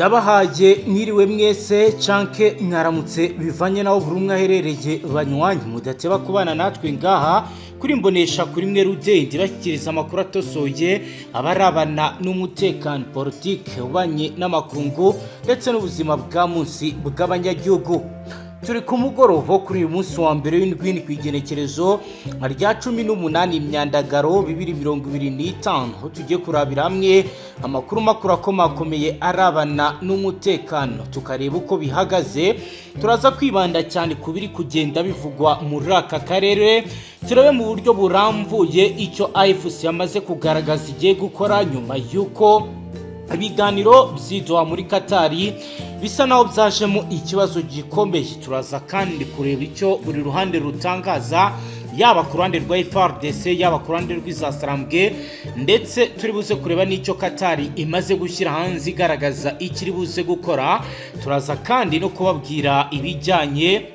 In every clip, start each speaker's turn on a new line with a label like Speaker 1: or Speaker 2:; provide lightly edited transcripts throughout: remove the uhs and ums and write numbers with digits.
Speaker 1: Ndabahaye mwiriwe mwese canke mwaramutse, bivanye naho buri umwe aherereye. Banywanyi mudateba kubana natwe ngaha kuri Mbonesha kuri mwe rudende, bashyikiriza amakuru atosoye abarabana n'umutekano, politike, ubanye n'amakungu ndetse n'ubuzima bwa munsi bw'abanyagihugu. Turi ku mugoroba kuri uyu munsi wa mbere w'indwi, ku igenekerezo rya 18 Myandagaro 2025, aho tugiye kurabira hamwe amakuru makuru akomakomeye arabana n'umutekano, tukareba uko bihagaze. Turaza kwibanda cyane ku biri kugenda bivugwa muri aka karere, turabe mu buryo burambuye icyo AFC yamaze kugaragaza igiye gukora nyuma y'uko ibiganiro by'i Doha muri Katari bisa naho byajemo ikibazo gikomeye. Turaza kandi kureba icyo buri ruhande rutangaza, yaba ku ruhande rwa FARDC, yaba ku ruhande rw'izasarambwe, ndetse turi buze kureba n'icyo Katari imaze gushyira hanze igaragaza ikiri buze gukora. Turaza kandi no kubabwira ibijyanye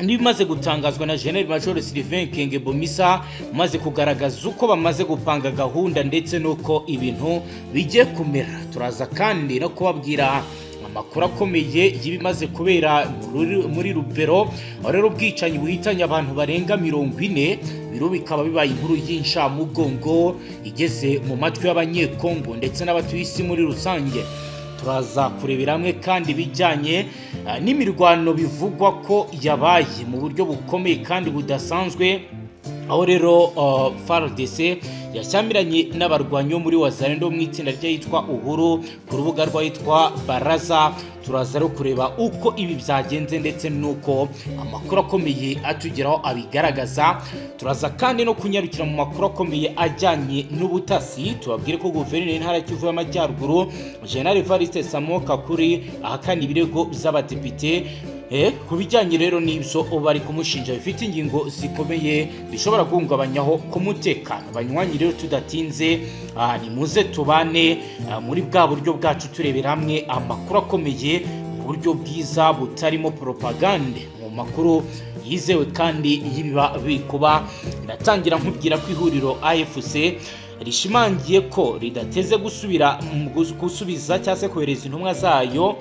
Speaker 1: n'ibimaze gutangazwa na General Major Sylvain Kenge Bomisa, umaze kugaragaza uko bamaze gupanga gahunda ndetse n'uko ibintu bigiye kumera. Turaza kandi no kubabwira amakuru akomeye y'ibimaze kubera muri Rubero, aho rero ubwicanyi buhitanye abantu barenga 40, biro bikaba bibaye inkuru y'incamugongo igeze mu matwi y'Abanyekongo ndetse n'abatuye isi muri rusange. Turaza kurebera hamwe kandi ibijyanye n'imirwano bivugwa ko yabaye mu buryo bukomeye kandi budasanzwe, aho rero FARDC yashyamiranye n'abarwanyi bo muri Wazalendo mu itsinda ry'ahitwa Uhuru ku rubuga rw'ahitwa Baraza. Turaza rero kureba uko ibi byagenze ndetse n'uko amakuru akomeye atugeraho abigaragaza. Turaza kandi no kunyarukira mu makuru akomeye ajyanye n'ubutasi, tubabwire ko guverineri w'intara Kivu y'Amajyaruguru, General Evariste Samo Kakuri, ahakana ibirego by'abadepite ku bijyanye rero n'ibyo bari kumushinja bifite ingingo zikomeye bishobora guhungabanyaho ku mutekano. Banywanyi rero, tudatinze, nimuze tubane muri bwa buryo bwacu, turebera hamwe amakuru akomeye mu buryo bwiza butarimo propagande, mu makuru yizewe kandi y'ibiba biri kuba. Ndatangira nkubwira ko ihuriro AFC rishimangiye ko ridateze gusubira gusubiza cyangwa se kohereza intumwa zayo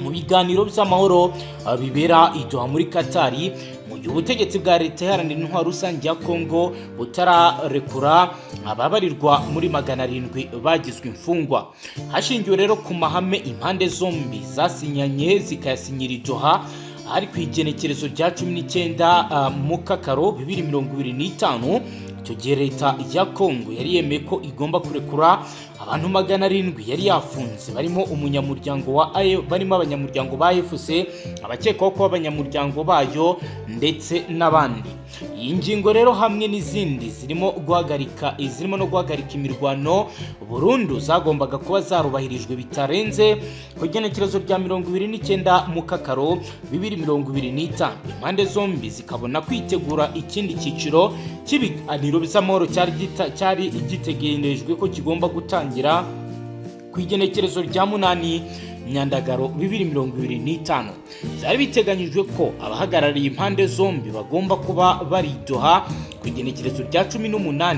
Speaker 1: mu biganiro by'amahoro bibera i Doha muri Katari, mu gihe ubutegetsi bwa Leta Iharanira Intwaro Rusange ya Kongo butararekura ababarirwa muri 700 bagizwe imfungwa. Hashingiwe rero ku mahame impande zombi zasinyanye, zikayasinyira i Doha ari ku igenekerezo rya 19 Mukakaro 2025, icyo gihe Leta ya Kongo yari yemeye ko igomba kurekura abantu 700 yari yafunze, barimo umunyamuryango wa barimo abanyamuryango ba AFC, abakekwaho kuba abanyamuryango bayo ndetse n'abandi. Iyi ngingo rero hamwe n'izindi zirimo no guhagarika imirwano burundu zagombaga kuba zarubahirijwe bitarenze ku igenekerezo rya 29 Mukakaro 2025, impande zombi zikabona kwitegura ikindi cyiciro cy'ibiganiro by'amahoro cyari gitegerejwe ko kigomba gutangira ku igenekerezo rya 8 Myandagaro 2025. Byari biteganyijwe ko abahagarariye impande zombi bagomba kuba bari i Doha ku igenekerezo rya 18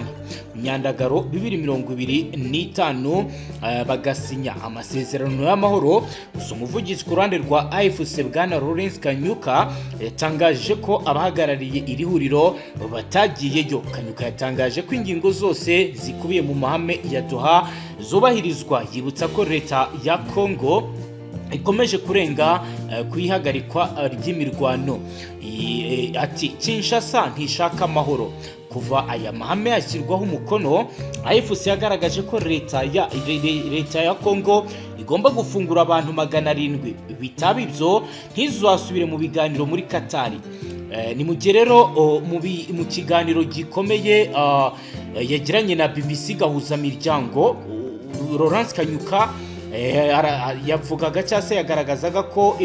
Speaker 1: Myandagaro 2025, bagasinya amasezerano y'amahoro. Gusa umuvugizi ku ruhande rwa AFC, bwana Lawrence Kanyuka, yatangaje ko abahagarariye iri huriro batagiyeyo. Kanyuka yatangaje ko ingingo zose zikubiye mu mahame ya Doha zubahirizwa, yibutsa ko Leta ya Congo ikomeje kurenga ku ihagarikwa ry'imirwano. Ati: "Kinshasa ntishaka amahoro." Kuva aya mahame yashyirwaho umukono, AFC yagaragaje ko Leta ya Congo igomba gufungura abantu 700, bitaba ibyo ntizasubire mu biganiro muri Katari. Ni mu gihe rero mu kiganiro gikomeye yagiranye na BBC Gahuzamiryango, Lawrence Kanyuka yavugaga cyangwa se yagaragazaga ko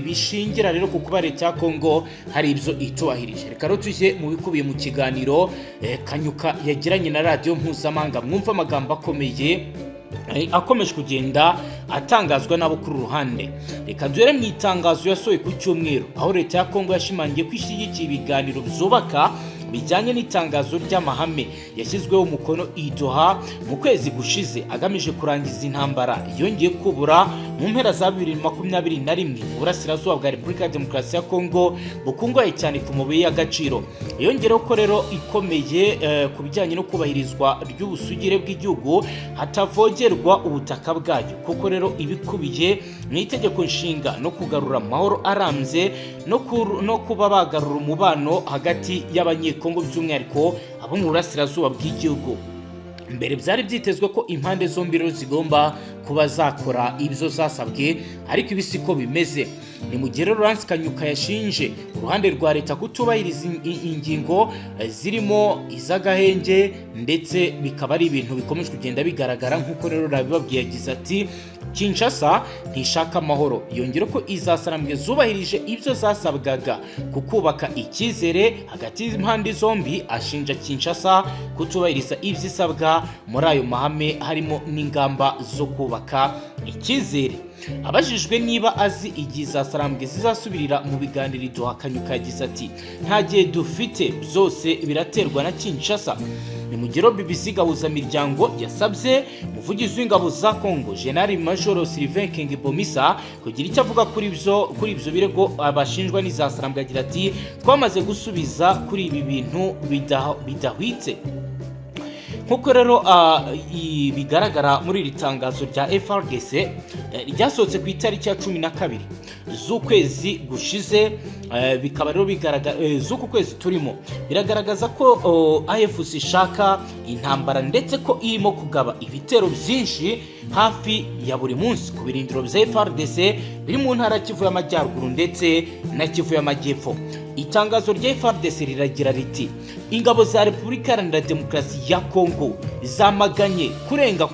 Speaker 1: bishingira rero ku kuba Leta ya Kongo hari ibyo itubahirije. Reka rero tujye mu bikubiye mu kiganiro Kanyuka yagiranye na radiyo mpuzamahanga, mwumva amagambo akomeye akomeje kugenda atangazwa n'abo kuri ruhande. Reka duhere mu itangazo yasohoye ku cyumweru, aho Leta ya Kongo yashimangiye ko ishyigikiye ibiganiro byubaka bijyanye n'itangazo ry'amahame yashyizweho umukono i Doha mu kwezi gushize, agamije kurangiza intambara yongeye kubura mu mpera za 2021 mu burasirazuba bwa Repubulika ya Demokarasi ya Kongo bukungahaye cyane ku mabuye y'agaciro. Yongereho ko rero ikomeye ku bijyanye no kubahirizwa ry'ubusugire bw'igihugu, hatavogerwa ubutaka bwayo, kuko rero ibikubiye mu itegeko nshinga no kugarura amahoro arambye no kuba bagarura umubano hagati y'Abanyekongo, by'umwihariko abo mu burasirazuba bw'igihugu. Mbere byari byitezwe ko impande zombi rero zigomba kuba zakora ibyo zasabwe, ariko ibi siko bimeze. Ni mu gihe rero Lawrence Kanyuka yashinje uruhande rwa leta kutubahiriza ingingo zirimo iz'agahenge, ndetse bikaba ari ibintu bikomeje kugenda bigaragara nk'uko rero nabibabwiye. Yagize ati: "Kinshasa ntishaka amahoro." Yongera ko izasarambwe zubahirije ibyo zasabwaga ku kubaka icyizere hagati y'impande zombi, ashinja Kinshasa kutubahiriza ibyo isabwa muri ayo mahame, harimo n'ingamba zo kubaka icyizere. Abajijwe niba azi igihe izasarambwe zizasubirira mu biganiro i Doha, Kanyuka yagize ati: "Nta gihe dufite, byose biraterwa na Kinshasa." Ni mu gihe BBC Gahuzamiryango yasabye umuvugizi w'ingabo za Congo, General Major Sylvain Ekenge Bomisa, kugira icyo avuga kuri ibyo birego abashinjwa n'izasarambwe, agira ati: "Twamaze gusubiza kuri ibi bintu bidahwitse." Nk'uko rero bigaragara muri iri tangazo rya FARDC ryasohotse ku itariki ya 12 z'ukwezi gushize, bikaba rero bigaragara z'uku kwezi turimo, biragaragaza ko AFC ishaka intambara, ndetse ko irimo kugaba ibitero byinshi hafi ya buri munsi ku birindiro bya FARDC biri mu ntara ya Kivu y'Amajyaruguru ndetse na Kivu y'Amajyepfo. Itangazo rya FARDC riragira riti: "Ingabo za Repubulika Iharanira Demokarasi ya Kongo zamaganye kurenga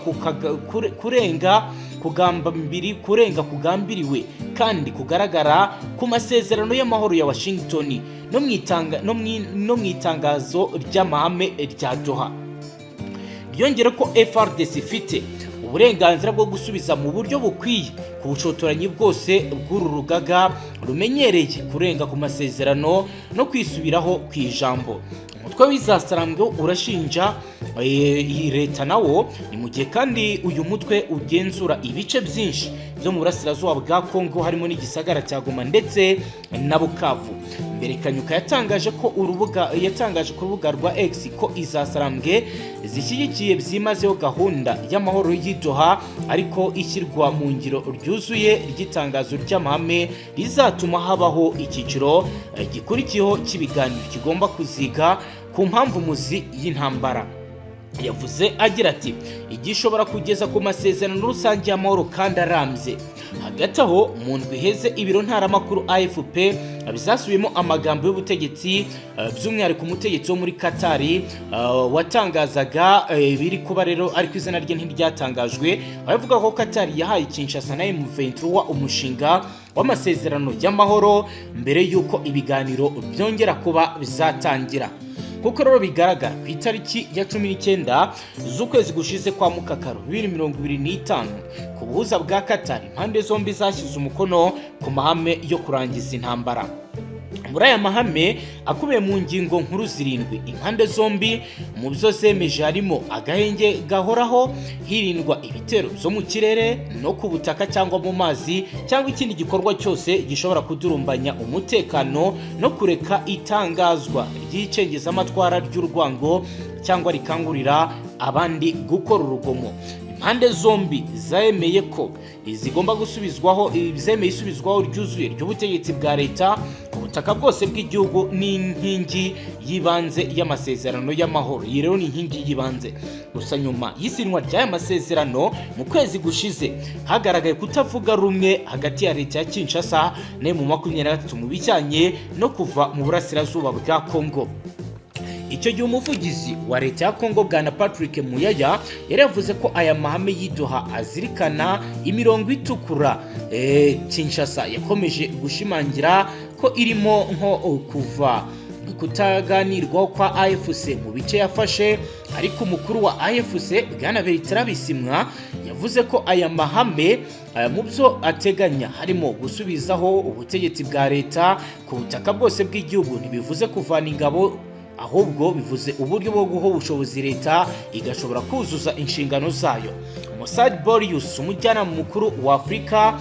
Speaker 1: kugambambiri kurenga kugambiriwe kandi kugaragara ku masezerano y'amahoro ya Washington no mu itangazo ry'amahame rya Doha." Ryongera ko FARDC ifite uburenganzira bwo gusubiza mu buryo bukwiye ku bushotoranyi bwose bw'uru rugaga rumenyereye kurenga ku masezerano no kwisubiraho ku ijambo. Umutwe w'izasarambwe urashinja iyi leta nawo. Ni mu gihe kandi uyu mutwe ugenzura ibice byinshi byo mu burasirazuba bwa Kongo, harimo n'igisagara cya Goma ndetse na Bukavu. Mbere Kanyuka yatangaje ku rubuga rwa X ko izasarambwe zishyigikiye byimazeyo gahunda y'amahoro y'i Doha, ariko ishyirwa mu ngiro ryuzuye ry'itangazo ry'amahame rizatuma habaho icyiciro gikurikiyeho cy'ibiganiro kigomba kuziga ku mpamvu muzi y'intambara. Yavuze agira ati: "Igishobora kugeza ku masezerano rusange y'amahoro kandi arambye." Hagati aho, mu ndwi iheze, ibiro ntaramakuru AFP bizasubiyemo amagambo y'ubutegetsi, by'umwihariko umutegetsi wo muri Katari watangazaga biri kuba rero, ariko izina rye ntiryatangajwe, avuga ko Katari yahaye Kinshasa na M23 umushinga w'amasezerano y'amahoro mbere y'uko ibiganiro byongera kuba bizatangira. Kuko rero bigaragara, ku itariki ya 19 z'ukwezi gushize kwa Mukakaro 2025, ku buhuza bwa Katari, impande zombi zashyize umukono ku mahame yo kurangiza intambara. Muri aya mahame akubiye mu ngingo nkuru zirindwi, impande zombi mu byo zemeje harimo agahenge gahoraho, hirindwa ibitero byo mu kirere no ku butaka cyangwa mu mazi, cyangwa ikindi gikorwa cyose gishobora kudurumbanya umutekano, no kureka itangazwa ry'icengezamatwara ry'urwango cyangwa rikangurira abandi gukora urugomo. Impande zombi zemeye ko zigomba gusubizwaho, zemeye isubizwaho ryuzuye ry'ubutegetsi bwa leta ku butaka bwose bw'igihugu n'inkingi y'ibanze y'amasezerano y'amahoro. Iyi rero ni inkingi y'ibanze. Gusa nyuma y'isinywa ry'aya masezerano mu kwezi gushize, hagaragaye kutavuga rumwe hagati ya leta ya Kinshasa na M23 mu bijyanye no kuva mu burasirazuba bwa Kongo. Icyo gihe umuvugizi wa leta ya Kongo, bwana Patrick Muyaya, yari yavuze ko aya mahame y'i Doha azirikana imirongo itukura Kinshasa yakomeje gushimangira ko irimo nko kuva kutaganirwaho kwa AFC mu bice yafashe. Ariko umukuru wa AFC, bwana Bertrand Bisimwa, yavuze ko aya mahame mu byo ateganya harimo gusubizaho ubutegetsi bwa leta ku butaka bwose bw'igihugu, ntibivuze kuvana ingabo Ahubwo bivuze uburyo bwo guha ubushobozi leta igashobora kuzuza inshingano zayo. Massad Boulos, umujyanama mukuru wa Afurika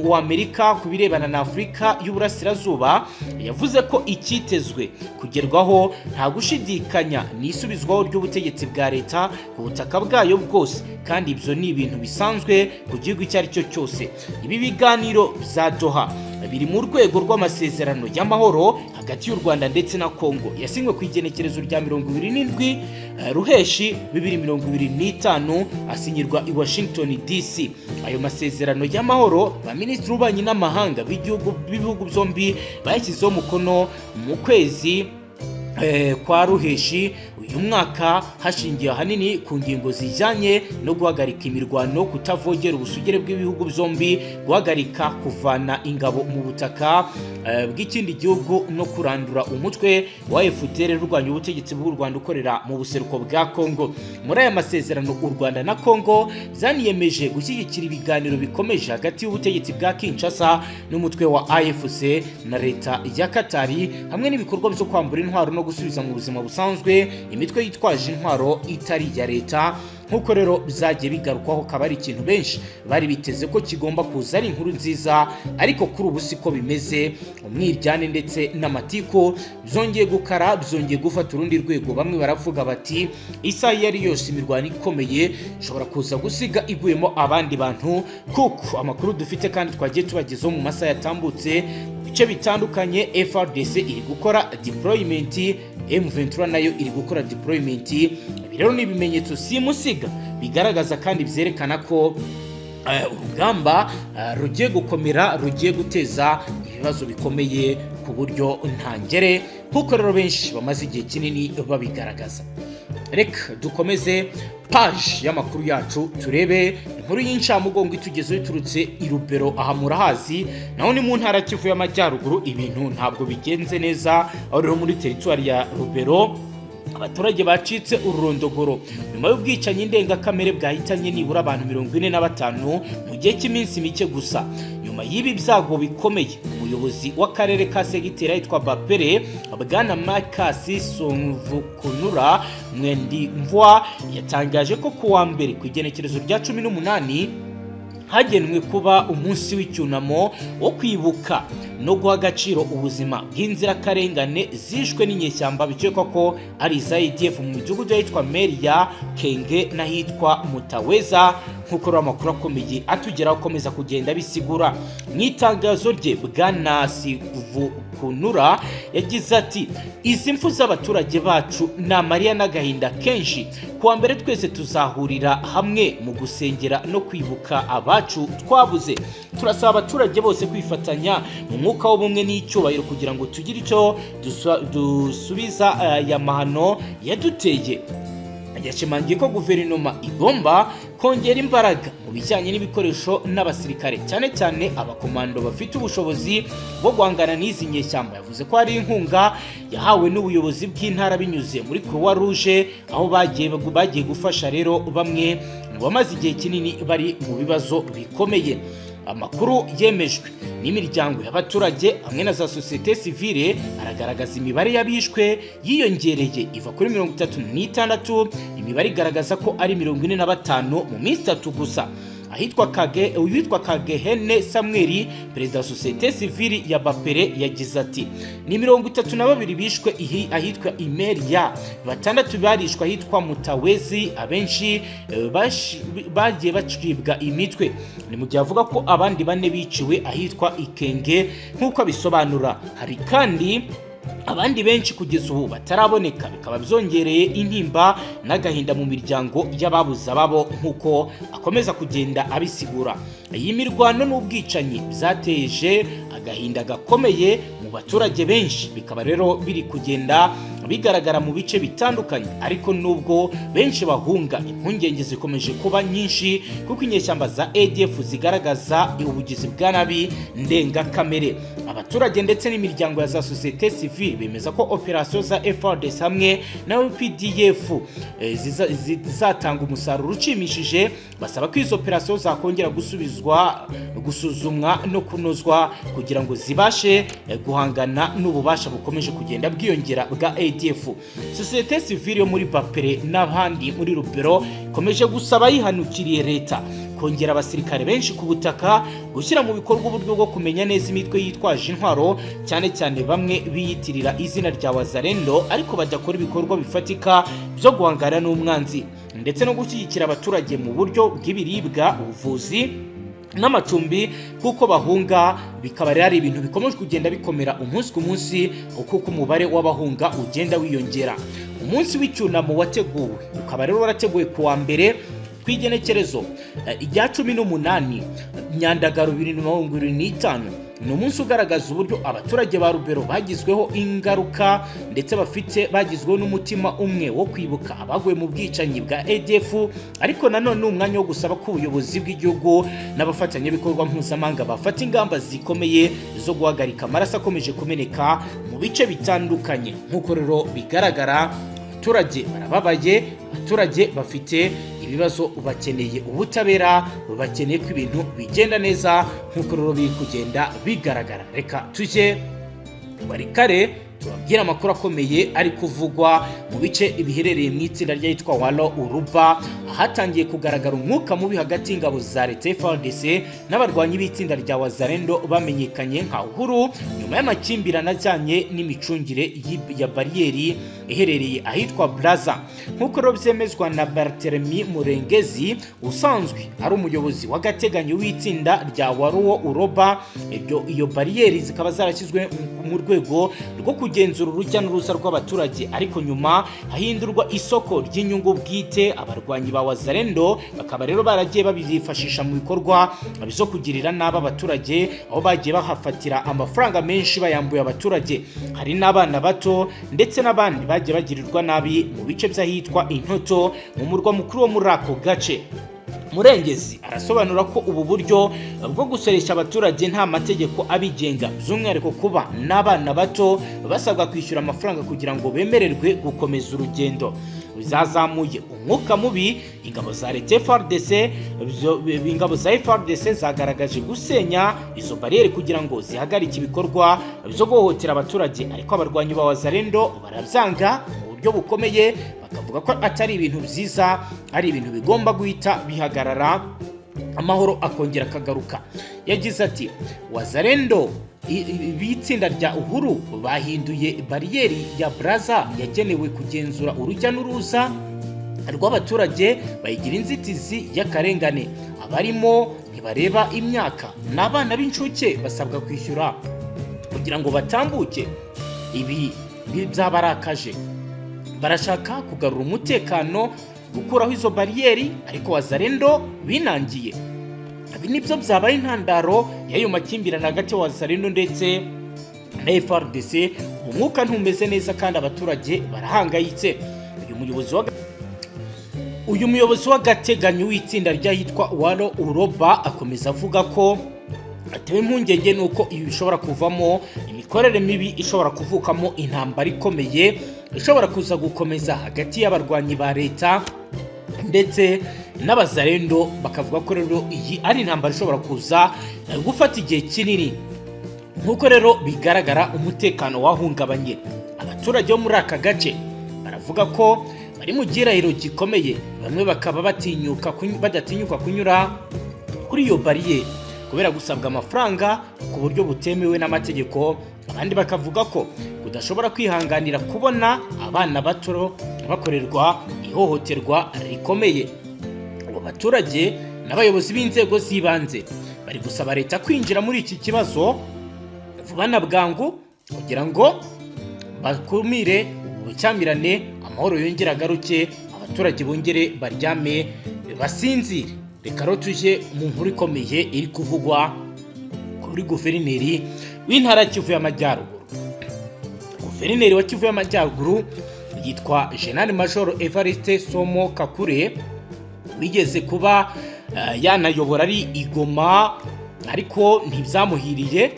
Speaker 1: wa Amerika ku birebana na Afurika y'Uburasirazuba, yavuze ko icyitezwe kugerwaho nta gushidikanya ni isubizwaho ry'ubutegetsi bwa leta ku butaka bwayo bwose, kandi ibyo ni ibintu bisanzwe ku gihugu icyo ari cyo cyose. Ibi biganiro bya Doha biri mu rwego rw'amasezerano y'amahoro hagati y'u Rwanda ndetse na Congo yasinywe ku igenekerezo rya 27 Ruheshi 2025, asinyirwa i Washington DC. Ayo masezerano y'amahoro, ba minisitiri w'ububanyi n'amahanga b'ibihugu byombi bayashyizeho umukono mu kwezi kwa Ruheshi uyu mwaka, hashingiwe ahanini ku ngingo zijyanye no guhagarika imirwano, kutavogera ubusugire bw'ibihugu byombi, guhagarika kuvana ingabo mu butaka bw'ikindi gihugu no kurandura umutwe wa FDLR urwanya ubutegetsi bw'u Rwanda ukorera mu buseruko bwa Congo. Muri aya masezerano, u Rwanda na Congo byaniyemeje gushyigikira ibiganiro bikomeje hagati y'ubutegetsi bwa Kinshasa n'umutwe wa AFC na leta ya Katari, hamwe n'ibikorwa byo kwambura intwaro no gusubiza mu buzima busanzwe imitwe yitwaje intwaro itari iya leta. Nk'uko rero byagiye bigarukwaho, akaba ari ikintu benshi bari biteze ko kigomba kuza ari inkuru nziza, ariko kuri ubu siko bimeze. Umwiryane ndetse n'amatiku byongeye gukara, byongeye gufata urundi rwego. Bamwe baravuga bati isaha iyo ari yose imirwano ikomeye ishobora kuza gusiga iguyemo abandi bantu, kuko amakuru dufite kandi twagiye tubagezaho mu masaha yatambutse, mu bice bitandukanye FARDC iri gukora deployment, M23 nayo iri gukora deployment. Ibi rero ni ibimenyetso simusiga bigaragaza kandi byerekana ko urugamba rugiye gukomera, rugiye guteza ibibazo bikomeye ku buryo ntangere, nk'uko rero benshi bamaze igihe kinini babigaragaza. Reka dukomeze paji y'amakuru yacu, turebe inkuru y'incamugongo itugezeho iturutse i Rubero. Aha murahazi, naho ni mu ntara Kivu y'Amajyaruguru. Ibintu ntabwo bigenze neza, aho rero muri teritwari ya Rubero abaturage bacitse ururondogoro nyuma y'ubwicanyi ndengakamere bwahitanye nibura abantu 45 mu gihe cy'iminsi mike gusa. Nyuma y'ibi byago bikomeye, umuyobozi w'akarere ka segiteri yitwa Bapere, bwana Makasi Sonvukunura Mwendi Mvwa, yatangaje ko kuwa mbere ku igenekerezo rya 18 hagenwe kuba umunsi w'icyunamo wo kwibuka no guha agaciro ubuzima bw'inzirakarengane zishwe n'inyeshyamba bikekwa ko ari iza ADF mu midugudu y'ahitwa Meria, Kenge n'ahitwa Mutaweza, nk'uko rero amakuru akomeye atugeraho akomeza kugenda bisigura. Mu itangazo rye, bwana Sivukunura yagize ati: "Izi mfu z'abaturage bacu ni amarira n'agahinda kenshi. Kuwa mbere twese tuzahurira hamwe mu gusengera no kwibuka abacu twabuze. Turasaba abaturage bose kwifatanya mu mwuka w'ubumwe n'icyubahiro kugira ngo tugire icyo dusubiza aya mahano yaduteye." Yashimangiye ko guverinoma igomba kongera imbaraga mu bijyanye n'ibikoresho n'abasirikare, cyane cyane abakomando bafite ubushobozi bwo guhangana n'izi nyeshyamba. Yavuze ko hari inkunga yahawe n'ubuyobozi bw'intara binyuze muri Croix Rouge, aho bagiye gufasha rero bamwe mu bamaze igihe kinini bari mu bibazo bikomeye. Amakuru yemejwe n'imiryango y'abaturage hamwe na za sosiyete sivile aragaragaza imibare y'abishwe yiyongereye iva kuri 36, imibare igaragaza ko ari 45 mu minsi 3 gusa. Ahitwa Kage, uwitwa Kagehene Samuel, perezida wa sosiyete sivili ya Bapere, yagize ati: "Ni 32 bishwe ahitwa Imeria, batandatu barishwe ahitwa Mutawezi, abenshi bagiye bacibwa imitwe." Ni mu gihe avuga ko abandi bane biciwe ahitwa Ikenge. Nk'uko abisobanura, hari kandi abandi benshi kugeza ubu bataraboneka, bikaba byongereye intimba n'agahinda mu miryango y'ababuze ababo. Nk'uko akomeza kugenda abisigura, iyi mirwano n'ubwicanyi byateje agahinda gakomeye mu baturage benshi, bikaba rero biri kugenda bigaragara mu bice bitandukanye. Ariko nubwo benshi bahunga, impungenge zikomeje kuba nyinshi kuko inyeshyamba za ADF zigaragaza ubugizi bwa nabi ndengakamere. Abaturage ndetse n'imiryango ya za sosiyete sivile bemeza ko operasiyo za FARDC hamwe na UPDF zizatanga umusaruro ushimishije. Basaba ko izo operasiyo zakongera gusubizwa, gusuzumwa no kunozwa kugira ngo zibashe guhangana n'ububasha bukomeje kugenda bwiyongera bwa ADF. ADF. Sosiyete sivile yo muri Bapere n'abandi muri Rubero ikomeje gusaba yihanukiriye leta kongera abasirikare benshi ku butaka, gushyira mu bikorwa uburyo bwo kumenya neza imitwe yitwaje intwaro, cyane cyane bamwe biyitirira izina rya Wazalendo ariko badakora ibikorwa bifatika byo guhangana n'umwanzi, ndetse no gushyigikira abaturage mu buryo bw'ibiribwa, ubuvuzi n'amacumbi kuko bahunga. Bikaba rero ari ibintu bikomeje kugenda bikomera umunsi ku munsi kuko umubare w'abahunga ugenda wiyongera. Umunsi w'icyunamo wateguwe ukaba rero warateguwe ku wa mbere ku igenekerezo rya 18 Nyandagaro 2025. Ni umunsi ugaragaza uburyo abaturage ba Rubero bagizweho ingaruka ndetse bafite bagizweho n'umutima umwe wo kwibuka abaguye mu bwicanyi bwa ADF, ariko nanone ni umwanya wo gusaba ko ubuyobozi bw'igihugu n'abafatanyabikorwa mpuzamahanga bafata ingamba zikomeye zo guhagarika amaraso akomeje kumeneka mu bice bitandukanye. Nk'uko rero bigaragara, abaturage barababaye, abaturage bafite ibibazo, bakeneye ubutabera, bakeneye ko ibintu bigenda neza nk'uko rero biri kugenda bigaragara. Reka tujye bari kare tubabwire amakuru akomeye ari kuvugwa mu bice biherereye mu itsinda ry'ahitwa Walo Uruba, ahatangiye kugaragara umwuka mubi hagati y'ingabo za leta FARDC n'abarwanyi b'itsinda rya Wazalendo bamenyekanye nka Uhuru, nyuma y'amakimbirane ajyanye n'imicungire ya bariyeri iherereye ahitwa Braza. Nk'uko rero byemezwa na Barthélemy Murengezi, usanzwe ari umuyobozi w'agateganyo w'itsinda rya Waruwo Uroba, ibyo iyo bariyeri zikaba zarashyizwe mu rwego rwo kugenzura urujya n'uruza rw'abaturage, ariko nyuma hahindurwa isoko ry'inyungu bwite. Abarwanyi ba Wazalendo bakaba rero baragiye babyifashisha mu bikorwa byo kugirira nabi abaturage, aho bagiye bahafatira amafaranga menshi bayambuye abaturage. Hari n'abana bato ndetse n'abandi bagiye bagirirwa nabi mu bice by'ahitwa Intoto, mu murwa mukuru wo muri ako gace. Murengezi arasobanura ko ubu buryo bwo gusoresha abaturage nta mategeko abigenga, by'umwihariko kuba n'abana bato basabwa kwishyura amafaranga kugira ngo bemererwe gukomeza urugendo, bizazamuye umwuka mubi. Ingabo za leta FARDC, ingabo za FARDC zagaragaje gusenya izo bariyeri kugira ngo zihagarike ibikorwa byo guhohotera abaturage, ariko abarwanyi ba Wazalendo barabyanga mu buryo bukomeye, bakavuga ko atari ibintu byiza, ari ibintu bigomba guhita bihagarara, amahoro akongera akagaruka. Yagize ati: "Wazalendo b'itsinda rya Uhuru bahinduye bariyeri ya Braza yagenewe kugenzura urujya n'uruza rw'abaturage, bayigira inzitizi y'akarengane. Abarimo ntibareba imyaka, n'abana b'incuke basabwa kwishyura kugira ngo batambuke. Ibi byabarakaje, barashaka kugarura umutekano, gukuraho izo bariyeri, ariko Wazalendo binangiye. Ibi nibyo byabaye intandaro y'ayo makimbirane hagati ya Wazalendo ndetse na FARDC. Umwuka ntumeze neza kandi abaturage barahangayitse." Uyu muyobozi w'agateganyo w'itsinda ry'ahitwa Waro Uroba akomeza avuga ko atewe impungenge n'uko ibi bishobora kuvamo imikorere mibi ishobora kuvukamo intambara ikomeye ishobora kuza gukomeza hagati y'abarwanyi ba leta ndetse n'abazarendo. Bakavuga ko rero iyi ari intambara ishobora kuza gufata igihe kinini. Nk'uko rero bigaragara, umutekano wahungabanye. Abaturage bo muri aka gace baravuga ko bari mu gihirahiro gikomeye, bamwe bakaba batinyuka badatinyuka kunyura kuri iyo bariyeri kubera gusabwa amafaranga ku buryo butemewe n'amategeko, abandi bakavuga ko kudashobora kwihanganira kubona abana bato bakorerwa ihohoterwa rikomeye. Abo baturage n'abayobozi b'inzego z'ibanze bari gusaba leta kwinjira muri iki kibazo vuba na bwangu kugira ngo bakumire ubu bucyamirane, amahoro yongere agaruke, abaturage bongere baryame basinzire. Reka rero tujye mu nkuru ikomeye iri kuvugwa kuri guverineri w'intara ya Kivu y'Amajyaruguru. Guverineri wa Kivu y'Amajyaruguru yitwa General Major Evariste Somo Kakure, wigeze kuba yanayobora ari i Goma, ariko ntibyamuhiriye.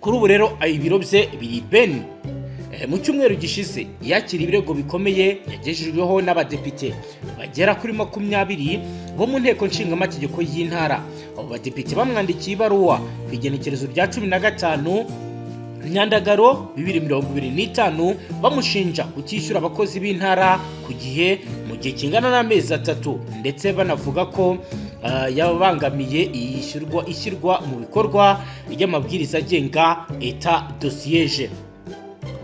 Speaker 1: Kuri ubu rero ibiro bye biri Beni. Mu cyumweru gishize yakira ibirego bikomeye yagejejweho n'abadepite bagera kuri 20 bo mu nteko nshingamategeko y'intara. Abo badepite bamwandikiye ibaruwa ku igenekerezo rya 15 Myandagaro 2025, bamushinja kutishyura abakozi b'intara ku gihe mu gihe kingana n'amezi 3, ndetse banavuga ko yabangamiye iyishyurwa ishyirwa mu bikorwa ry'amabwiriza agenga état de siège.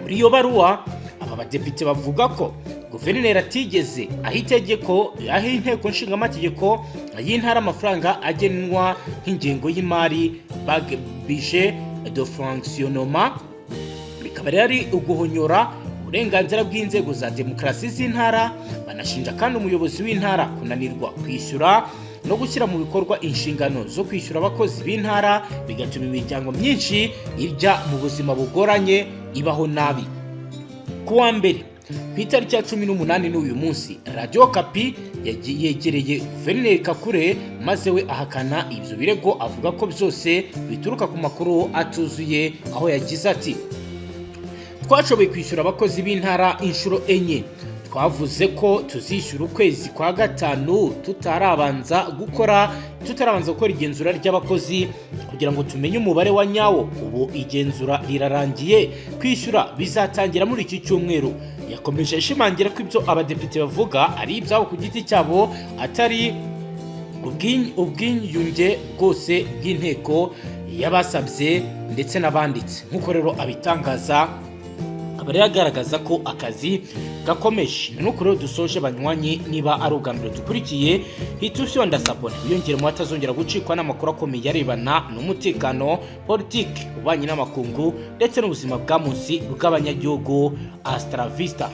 Speaker 1: Muri iyo baruwa, aba badepite bavuga ko guverineri atigeze aho itegeko aho inteko nshingamategeko y'intara amafaranga agenwa nk'ingengo y'imari, budget de fonctionnement, bikaba rero ari uguhonyora uburenganzira bw'inzego za demokarasi z'intara. Banashinja kandi umuyobozi w'intara kunanirwa kwishyura no gushyira mu bikorwa inshingano zo kwishyura abakozi b'intara, bigatuma imiryango myinshi ijya mu buzima bugoranye, ibaho nabi. Ku wa mbere, ku itariki ya 18 n'uyu munsi, Radiyo Okapi yegereye Guverineri Kakule, maze we ahakana ibyo birego, avuga ko byose bituruka ku makuru atuzuye, aho yagize ati: "Twashoboye kwishyura abakozi b'intara inshuro enye. Twavuze ko tuzishyura ukwezi kwa gatanu tutarabanza gukora igenzura ry'abakozi kugira ngo tumenye umubare wa nyawo. Ubu igenzura rirarangiye, kwishyura bizatangira muri iki cyumweru." Yakomeje ashimangira ko ibyo abadepite bavuga ari ibyabo ku giti cyabo, atari ubwiyunge bwose bw'inteko y'abasabye ndetse n'abanditse. Nk'uko rero abitangaza, akaba rero agaragaza ko akazi gakomeje. Nuko rero dusoje, banywanyi. Niba ari ubwa mbere dukurikiye, hita ufyonda s'abonner, wiyongere mu batazongera gucikwa n'amakuru akomeye arebana n'umutekano, politiki, ububanyi n'amakungu ndetse n'ubuzima bwa munsi bw'abanyagihugu. Hasta la vista.